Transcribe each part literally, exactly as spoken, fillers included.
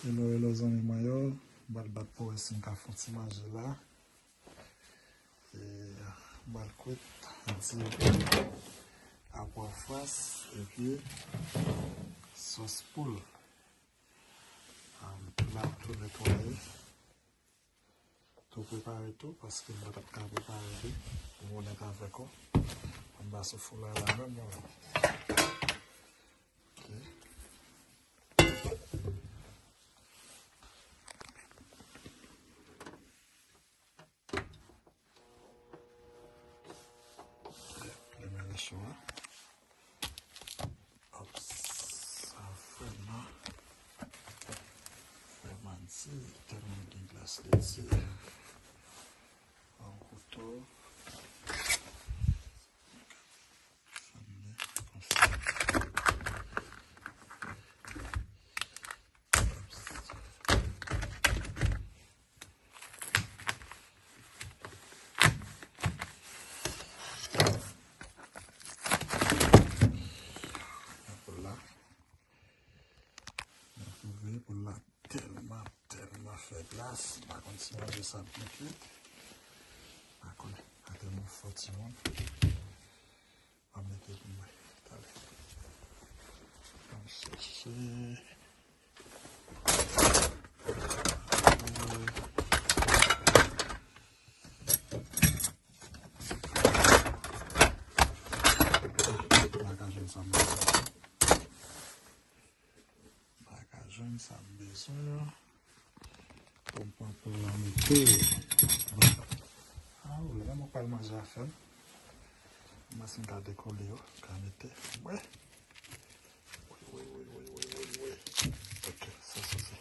Hello, hello, zanmi mwen yo. M pral bat pou wè si m ka fè yon ti manje la. E, m pral kwit diven a pwa fras epi sòs poul. Am, la, m tou netwaye. Tou prepare tou, paske m pa t ap ka prepare li pou m onèt avèk ou. Anba sou foulay la menm, non. Ok. Li menm cho a. Ops, sa vrèman, vrèman di, tèlman gen glas li di. Yon kouto. Fann li konsa. Ops. Poul la. Mwen twouve poul la tèlman, tèlman fè glas. M pa konn si manje sa ap byen kwit. M pa konnen. Atè mwen fò timoun. M ap mete pou mwen. Talè. Ann chèche. M pa ka jwenn sa m bezwen. M pa ka jwenn sa m bezwen an. Pou m pran poul la mete. A, ou lè mwen pral manje a fèm. Mwen si m ka dekole yo, ka mete. Mwen. Wi, wi, wi, wi, wi, wi, wi. Ok, sa se sa.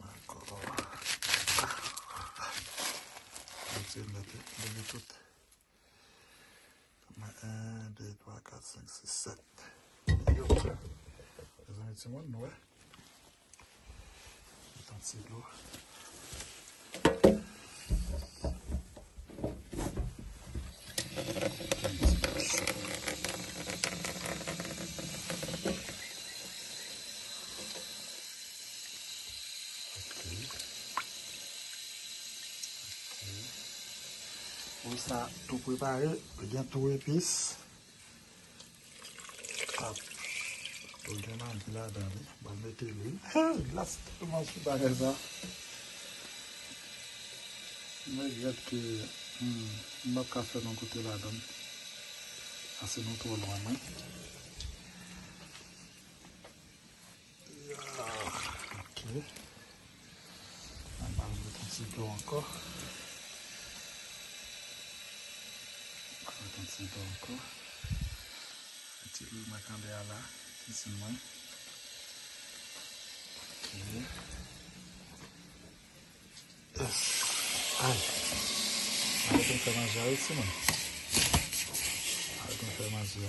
Dakò. Mete, mete, mete tout. Mwen, en, de, twa, kat, senk, sis, sèt. Yo. Mezanmi, timoun, nou wè. Met yon ti dlo. Ok. Ok. Pou sa tou prepare, gen tou epis. Ap, tou gen magi ladan li. Ban m mete lwil. Glas tèlman sou bagay sa. M regrèt ke, hmm, m p ap ka fè nou goute ladan. Pase nou twò lwen mwen. Ya, ok. Mwen pral met yon ti dlo ankò. Mwen met yon ti dlo ankò. Ti lwil mwen kande a la, ti sin mwen. Ok. Yes. Ay. Arete m fè manje a wi, timoun. Arete m fè manje a.